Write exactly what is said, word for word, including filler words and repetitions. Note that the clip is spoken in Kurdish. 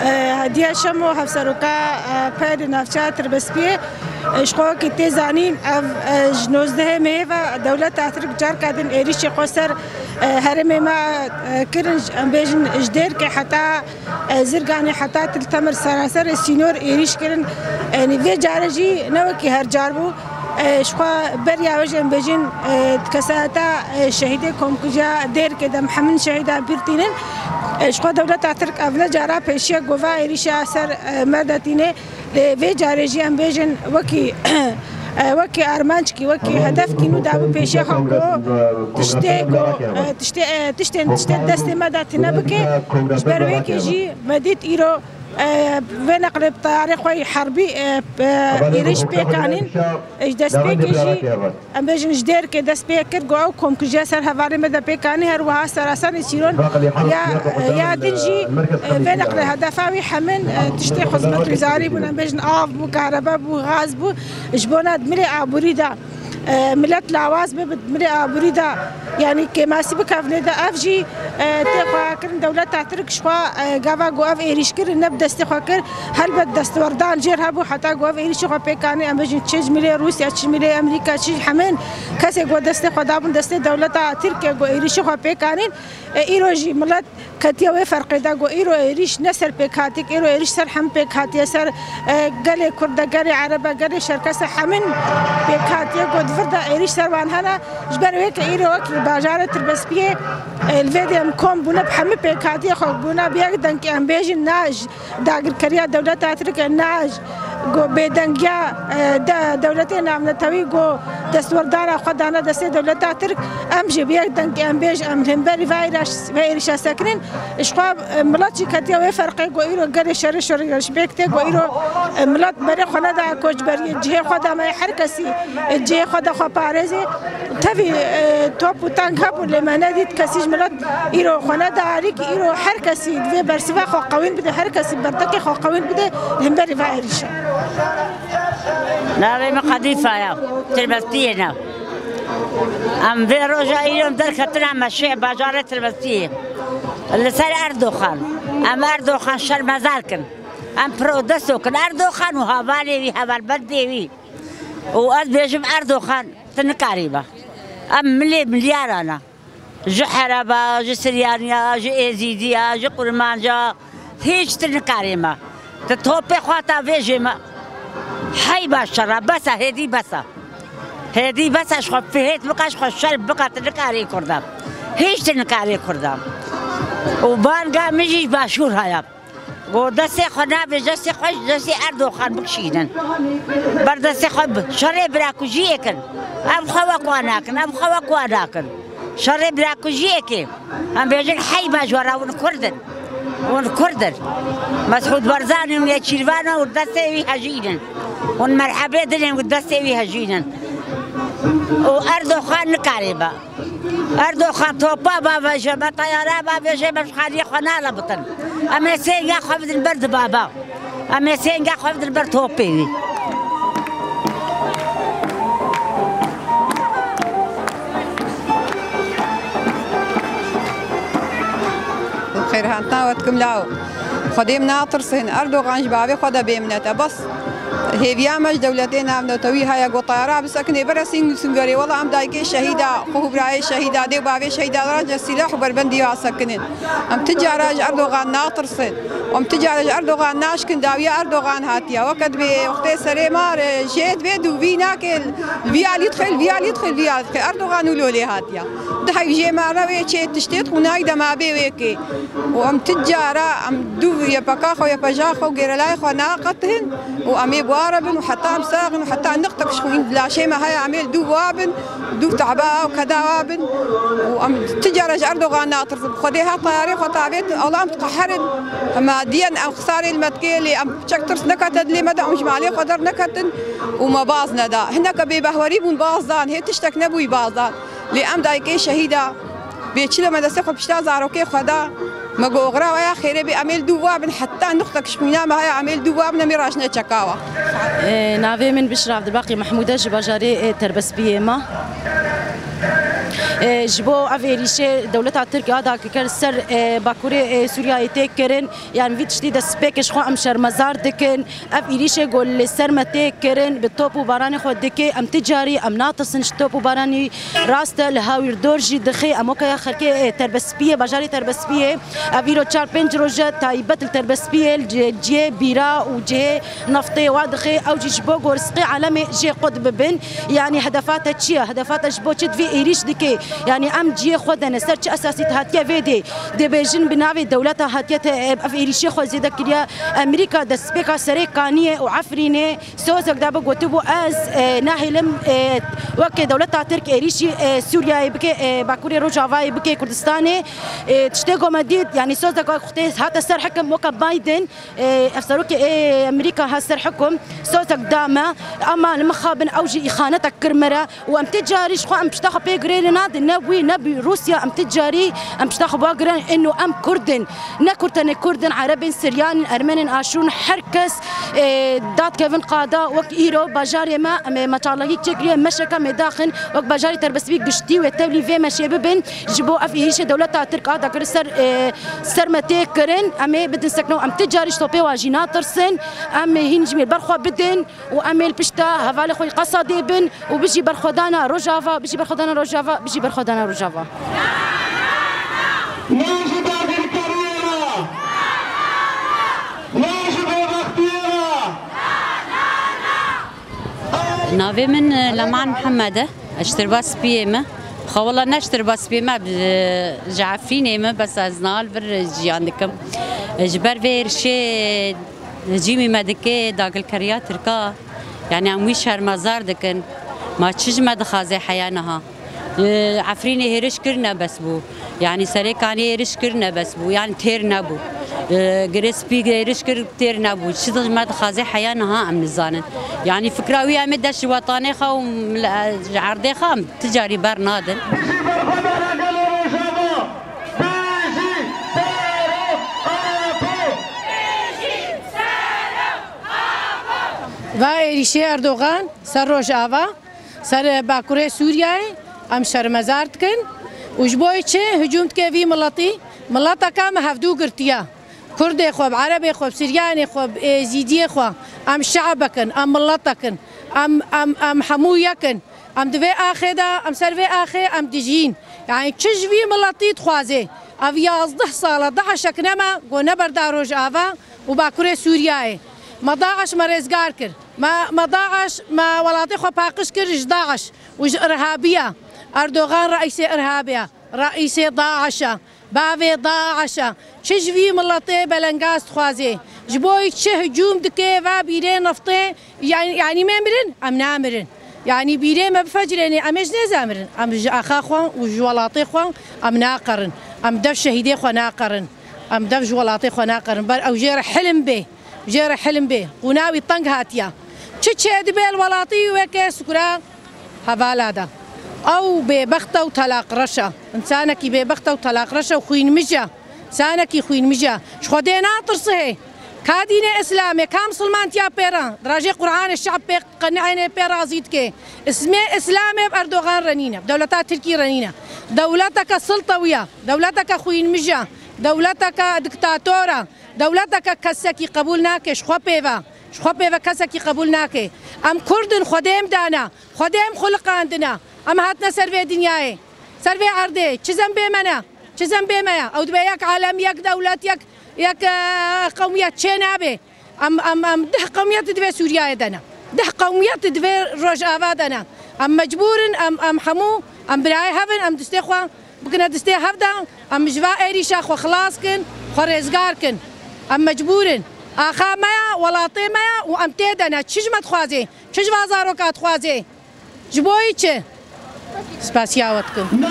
E, Hediye Şemo, hevseroka, e, peyê di navçeya Tirbespiyê, e, ji xwe wekî tê zanîn, ev, e, ji nozdehê mehê ve dewleta Tirk carka din êrîşê xwe ser, e, herêmê me, e, kirin, em bêjin ji Dêrkê heta, e, Zirganê heta Til Temir seraserê sînor êrîş kirin. Yanî vê carê jî ne wekî her car bû. E, ji xwe beriya wê jî em bêjin, e, kesayeta, e, şehîdê komkujiya Dêrkê de Mihemin şehîda bîr tînin. E, ji xwe dewleta Tirk ev ne cara pêşiya gova êrîşa ser, e, me de tîne. Lê vê carê jî em bêjin wekî, e, wekî armanckî, wekî hedefkî nû dabû pêşiya xwe ku tiştê ku, e, tiştê, e, tiştên, tiştê destê me de tune bike. Ji ber wê yekê jî me dît îro, e, vê neqlê bi teyarê xwe yî herbî, e, e, êrîş pêk anîn. E, ji destpêkê jî, em bêjin, ji Dêrkê dest pê kir, ku ew komkujiya ser hevalê me de pêk anî, her wiha seraserê sînor ya, ya din jî, e, vê neqlê hedefa wî hemin, e, tiştê xizmetguzarî bûn, em bêjin, av bû, karebe bû, gaz bû, ji bona di milê aborî de, e, milet lawaz bibe, di milê aborî de, yanî kêmasî bikevne de, ev jî, e, tê xweyakirin dewleta Tirk ji xwe, e, gava ku ev êrîş kirin, ne bi destê xwe kir, helbet destwerdan jêr hebû, heta ku ev êrîşê xwe pêk anîn, em bêjin, çi ji milê Rûsya, çi ji milê Amerîka, çi ji hemin kesê ku destê xwe dabûn destê dewleta Tirkiye ku êrîşê xwe pêk anîn, e, îro jî milet ketiye wê ferqê de ku îro êrîş ne ser pêkhatiyek, îro êrîş ser hem pêk hatiye, ser, e, gelê Kurd de, gelê Ereb e, gelê Şerkes e, hemin pêk hatiye ku di vir de êrîş ser wan hene. Ji ber wê ke îro wekî bajarê Tirbespiyê, e, li vê de em kom bûne, bi hemî pêk hatiye xwe bûne, bi yek dengê em bêjin, na ji dagirkeriya dewleta Tirk e, na ji ku bêdengiya, e, de, dewletê navnetewî ku destwerdana xwe dane destê dewleta Tirk, em jî bi yek dengê em bêjin, em li hemberî vê êrîş-, vê êrîşa sekinin. Ji xwe, e, milet jî ketiye wê ferqê ku îro gelê şerê şerê ji pêk tê, ku îro, e, milet berê xwe neda koçberiyê, cihê xwe de me, her kesî, e, cihê xwe de xwe parêzê. Tevî, e, top û tank hebû, lê me nedît kesî ji milet îro xwe neda alî, îro her kesî divê bersiva xwe qewîn bide, her kesî berdekê xwe qewîn bide, li hemberî vê êrîşa. Navê min Qedîfa ye, Tirbestiyê ne. Em vê roja îro em derketin, em meşê bajarê Tirbestiyê. Li ser Erdoxan. Em Erdoxan şermezar kin. Em protesto kin. Erdoxan û hevalê wî, hevalbendê wî. Û ez bêjim Erdoxan, tu nikarî be. Em milê milyaran e. Ji Hereba, ji Siryaniya, ji Êzîdiya, ji Kurmanca, hîç tu nikarî me. Tu topê xwe ta vêjê me. Hey baş şera, bes e, hêdî bes e. Hêdî bes e, ji xwe fihêt bike, ji xwe şer bike, tu nikarî Kurda. Hîç tu nikarî Kurda. Û banga min jî ji Başûr heye. Go destê xwe navê destê xwe ji destê Erdoxan bikişînin. Ber destê xwe bi şerê birakujiyê kin. Ev xwe wek wan nakin, ev xwe wek wan nakin. Şerê birakujiyê kê. Em bêjin heyba ji we re, hûn Kurd in. Hûn Kurd in. Mesûd Barzanî û Nêçîrvan û destê wî hejînin. Hûn merhebê dilên û destê wî hejînin. Û Erdoxan nikarê be. Erdoxan topa bavêje me, teyara bavêje me, ji xaliyê xwe nalebitin. Em ê sênga xwe bidin ber di baba. Em ê sênga xwe bidin ber topê wî. Xêrhatina we dikim law. Xwedê min natirsin. Erdogan ji bavê xwe de bêminet e. Bes hêviya me ji dewletê navnetewî heye, got teyara bisekine, bere Sîng-, Sîngerê. Wela em dayikê şehîda, xwe û birayê şehîda, dê û bavê şehîda race sîlah û berbendî ya sekinin. Em ti cara ji Erdogan natirsin. Em ti cara ji Erdogan naşkin, dawiya Erdogan hatiye. Weke dibê wextê serê mar, e, jê dibê dûvî nake, vî alî dixê, vî alî dixê, vî alî dixê. Erdogan û lolê hatiye. Di hewcê me re wê çê tiştê dixwînayî dema bê wê kê. Û em ti cara, em dû Y P K xwe, Y P J xwe û gerîlayê xwe naqetin û em ê bi wa re bin û heta em sax in û heta niqtek ji xwîn di laşê me heye, em ê li dû wa bin, dû tehba û keda wa bin. Û em ti cara ji Erdogan natirsin. Xwedê her teyarê xwe tavêt, Allah'ım diqeherin. Hema diyen em xisarê li me dikê, lê em çek tirs nekete dilê me de, em ji malê xwe derneketin û me baz neda. Hineke bêbehwerî bûn, baz dan. Hê tiştek nebûyî, baz dan. Lê em dayikê şehîda bê çilo me destê xwe pişta zarokê xwe da. Me got, oxira we ya xêrê bê, em ê li dû wa bin, heta nuqtek ji xwîna me heye, em ê li dû wa bin, em ê raşine çeka wa. Ê, navê min Bişra Abdulbaqî Mehmûd e, ji bajarê, ê, Terbespiyê me. E, ji bo ev êrîşê dewleta Tirk ya dagirker ser, e, Bakurê, e, Sûriyeyê tê kirin, yan vî tiştî destpêkê ji xwe em şermezar dikin. Ev êrîşê ku li ser me tê kirin, bi top û baranê xwe dike, em ti carî em natirsin ji top û baranî. Rast e, li Hawîrdor jî dixê, em weke xelkê, e, Terbespiyê, bajarê Terbespiyê, ev îro çar pênc roj e, taybet li Terbespiyê, li cihê bîra û cihê neftê wa dixê, ew jî ji bo ku rizqê alemê jê qut bibin. Yanî hedefa te çi ye? Hedefa te ji bo çi divê êrîş dike? Yanî em cihê xwe de ne ser çi esasî te hatiye vê dê? Dibêjin bi navê dewleta hatiye te, e, ev êrîşê xwe zêde kiriye. Amerîka destpêka serê Kaniyê û Efrînê sozek da bi gotibû, ez, e, nahêlim, e, weke dewleta Tirk êrîşî, e, Sûriyeyê bike, e, Bakurê Rojavayê bike Kurdistanê. E, tiştê ku me dît, yanî sozek wek xwedê hate ser hekim weke Biden, e, ev serokê, e, Amerîka hat ser hekum, sozek da me, ama li mixabin ew jî îxanetek kir me re û em ti carî ji xwe em pişta xwe pê girêrê nadin, ne wî ne bi Rûsya, em ti carî em pişta xwe ba giran, ino em Kurd in, ne Kurd tenê Kurd in, Ereb in, Siryan in, Ermen in, Aşûr in, her kes, e, dadkevin qada wek îro bajarê me, em ê me çalakî çêkiriye, meşeka me daxin, wek bajarê Terbespî giştî wê tevlî vê meşê bibin, ji bo ev êrîşê dewleta Tirk a dagir ser, e, ser me tê kirin, em ê bidin sekno, em ti carî ji topê wa jî natirsin, em ê hîn ji mêr ber xwe bidin û em ê li pişta hevalê xwe Qesedê bin û bijî berxwedana Rojava, bijî berxwedana Rojava, bijî berxwedana Rojava. Na ji dagirkeriyê re! Na ji bêbextiyê re! Navê min, e, Leman Mihemed e. Ez ji Tirba Spiyê me. Xwe wela ne ji Tirba Spiyê me, bi-, ji Efrînê me, bes ez niha li vir jiyan dikim. Ji ber vê êrişê hicûmî me dike dagilkeriya Tirka, yanî em wî şermezar dikin. Ma çi ji me dixwaze heya niha? Li Efrînê hêriş kir, ne bes bû. Yanî Serê Kaniyê hêriş kir, ne bes bû. Yanî têr nebû. Li Girê Spî hêriş kir, têr nebû. Çi ji me dixwaze heya niha em nizanin. Yanî fikra wî em ê dest ji wetanê xwe û mil-, ji erdê xwe em ti carî ber nadin. Bijî berxwedana gelo Rojava! Bijî Serok Apo! Va êrîşê Erdogan ser Rojava, ser Bakurê Sûriyeyê em şermezar dikin û ji bo çi hicûm dike vî miletî? Mileteke me hevdû girtiye. Kurdê xwe, bi Erebê xwe, bi Siryanê xwe, bi Êzîdiyê xwe, em şe'bek in, em miletek in, em, em, em hemû yek in. Em di vê axê de, em ser vê axê em dijîn. Yanî çi ji vî miletî dixwazê? Ev yazdeh sala DAIŞek ne me, ku neberda Rojava û Bakurê Sûriyeyê. Me DAIŞ me rêzgar kir. Me, me DAIŞ, me welatê xwe paqij kir ji DAIŞ û ji irhabiya. Erdogan reîsê irhabiya, reîsê DAIŞa, bavê DAIŞa. Çi ji vî miletê belengaz dixwazê? Ji bo çi hicûm dike va bîrê neftê? Yan-, yanî me mirin? Em namirin. Yanî bîrê me bifecirênê, em ê ji nêza mirin? Em ji axa xwe û ji welatê xwe em naqerin. Em dev şehîdê xwe naqerin. Em dev ji welatê xwe naqerin. Ber ew jê re hilm bê. Jê re hilm bê. Qûna wî teng hatiye. Çi çêdibe li welatî weke sukura hevala de? Ew bêbext e û telaqreş e. Însanekî bêbext e û telaqreş e û xwînmij e. Însanekî xwînmij e. Ji Xwedê natirse hê. Ka dînê Îslamê, ka misilmantiya pê re? Dirajê Qur'anê şe'b pê qenî pê razî dike. Îsmê Îslamê bi Erdogan re nîne, bi dewleta Tirkî re nîne. Dewleteke siltewî ye, dewleteke xwînmij e, dewleteke diktator e. Dewleteke kesekî qebûl nake, ji xwe pê ve, ji xwe pê ve kesekî qebûl nake. Em Kurd in, Xwedê em dane, Xwedê em xuliqandine. Em hatine ser vê dinyayê, ser vê erdê. Çi zembê me ne? Çi zembê me ye? Ew dibe yek alem, yek dewlet, yek, yek, e, qewmiyet çê nabe. Em, em, em deh qewmiyet di vê Sûriyeyê de ne. Deh qewmiyet di vê Rojava de ne. Em mecbûr in, em, em hemû, em birayê hev in, em distê xwe bikine distê hev de, em ji va êrîşa xwe xilas kin, xwe rêzgar kin. Em mecbûr in. Axa me ya, welatê me ya û em tê de ne. Çi ji me dixwazê? Çi ji va zaroka dixwazê? Ji bo yî çi? Spasiya we dikim.